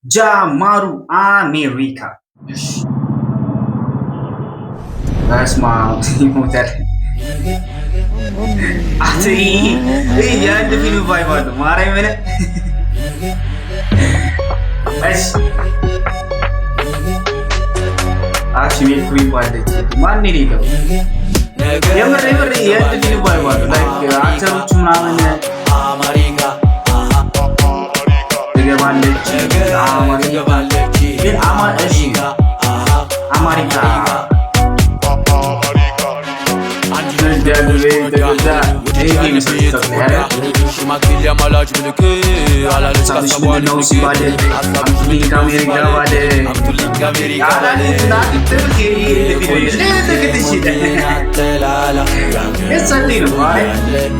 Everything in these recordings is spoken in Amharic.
ጃማሩ አሜሪካ። እሺ፣ በስመ አብ ይሞታል። አንተ ይሄ የአንድ ፊልም vibe አለው። ማርያምን። እሺ፣ አሺ ሜልኩ አለች። ማን የሌለው የምር የምር የአንድ ፊልም vibe አለው። Like actor ኦቹ ምናምን ትገባለች። ግን እሺ አማሪካ ሽማግሌ አማላጅ ብልክ አላለች። ሀሳብሽ ምንድን ነው ሲባል አምጡልኝ ከአሜሪካ ባለ አምጡልኝ ከአሜሪካ ባለ። ተላላ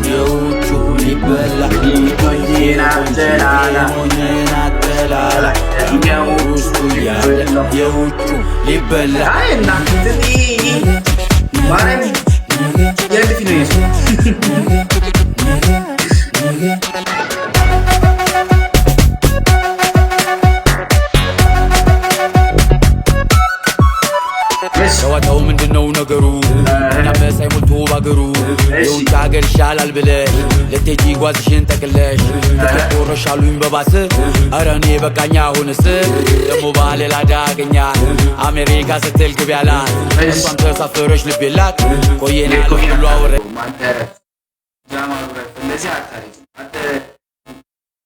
የውጩ ሊበላ ተላላ ውስጡ ያለ የውጩ ሊበላ። ማርያም የአንድ ፊልም ነው። ጨዋታው ምንድነው ነገሩ? መሳይ ሞልቶ ባገሩ የውጭ ሀገር ይሻላል ብለሽ ልትሄጂ ጓዝሽን ጠቅለሽ ትኬት ቆረሽ አሉኝ በባስ። ኧረ እኔ በቃኛ አሁንስ። ደግሞ ባሌላ ዳገኛል አሜሪካ ስትል ግብ ያላት እሷም ተሳፈረች ልብ የላት ቆየና ሁሉ አወረ። አንተ ጃማሩ እንደዚህ አታሪክ። አንተ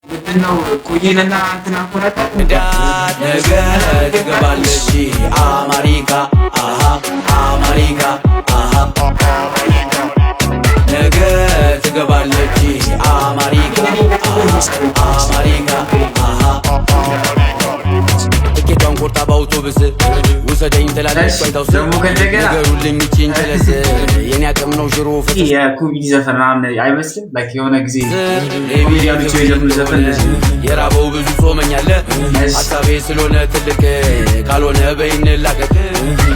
ምንድነው ቆየንና እንትና ኮረታ ዳት ነገ ትገባለች አማሪካ አሃ አማሪካ አሃ ነገ ትገባለች አማሪካ አማሪካ አሃ ትኬቷን ቆርጣ በአውቶብስ ውሰደኝ ትላለች። ዋይት ደግሞ ከእንደገና ነገሩልኝ ይቺን ጀለስ የኔ አቅም ነው ሽሮ ፍስስ። የኮሜዲ ዘፈን ምናምን አይመስልም? Like የሆነ ጊዜ ኮሜዲያኖች የዘፈኑ ዘፈን እንደዚህ ነው። የራበው ብዙ ጾመኛለ ሀሳቤ ስለሆነ ትልቅ ካልሆነ በይን ላቀቅ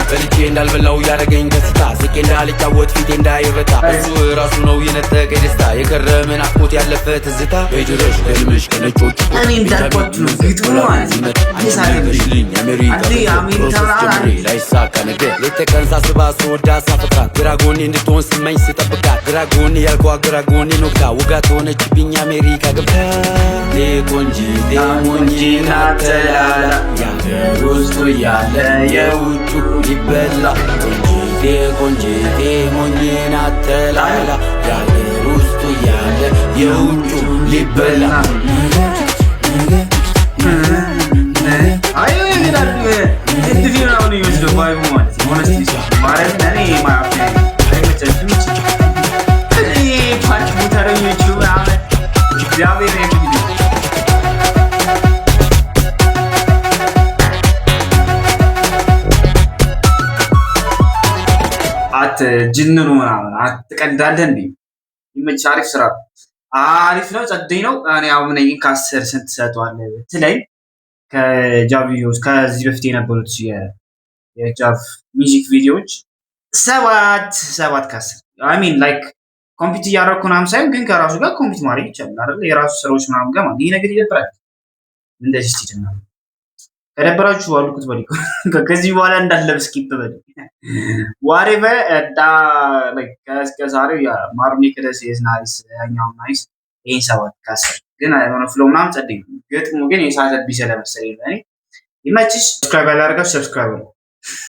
በልቼ እንዳልበላው ያደረገኝ ደስታ ስቄ እንዳልጫወት ፊቴ እንዳይረታ እሱ ራሱ ነው የነጠቀ ደስታ የከረመ ናፍቆት ያለፈ ትዝታ በድረሽ ህልምሽ ከነጮች እኔ እንዳልኳችሁ ነው፣ ግጥሙ ማለት ነው። ልኝ አሜሪካ አንዴ አሜሪካ process ጀምሬ ላይሳካ ነገር ሌት ተቀን ሳስባ ስወዳ ሳፈቅራት ግራ ጎኔ እንድትሆን ስመኝ ስጠብቃት ግራ ጎኔ ያልኳ ግራ ጎኔ ኖግታ ውጋት ሆነችብኝ አሜሪካ ገብታ ቆንጂቴ ሞኝና ተላላ የሀገር ውስጡ እያለ የውጩ ሊበላ ቆንጂቴ ቆንጂቴ ሞኝና ተላላ የሀገር ውስጡ እያለ የውጩ ሊበላ። አይ ይላል እንድ ፊልም ምናምን ነው የሚመስለው vibe ኡ ማለት ነው። Honestly ማርያምን እኔ አይመቸኝም። እኔ ፓርክ ሞተረኞቹ ምናምን እግዚአብሔር ይመስገን። አት ጅንኑ ምናምን አትቀልዳለህ እንዴ? ይመች። አሪፍ ስራ፣ አሪፍ ነው፣ ጸደኝ ነው። እኔ አሁን ከ10 ስንት ትሰጠዋለህ ብትለኝ ከጃቭ ቪዲዮዎች ከዚህ በፊት የነበሩት የጃቭ music ቪዲዮዎች 7 7 ከ10። I mean, like compete እያደረኩ ምናምን ሳይሆን ግን ከራሱ ጋር compete ማድረግ ይቻላል አይደል? የራሱ ስራዎች ምናምን ጋር ማለት ይሄ ነገር ይደብራል። እንደዚህ እስቲ ምናምን ከደበራችሁ አልኩት በል ከዚህ በኋላ እንዳለብስ skip በል whatever። እስከ ዛሬው ማሩኔ ከደሴ is nice፣ ያኛው nice። ይሄን 7 ከ10 ግን የሆነ flow ምናምን ጸደኝ፣ ግጥሙ ግን የሳተብኝ ስለመሰለኝ ለእኔ። ይመችሽ። Subscribe ያላደረጋችሁ subscribe ነው።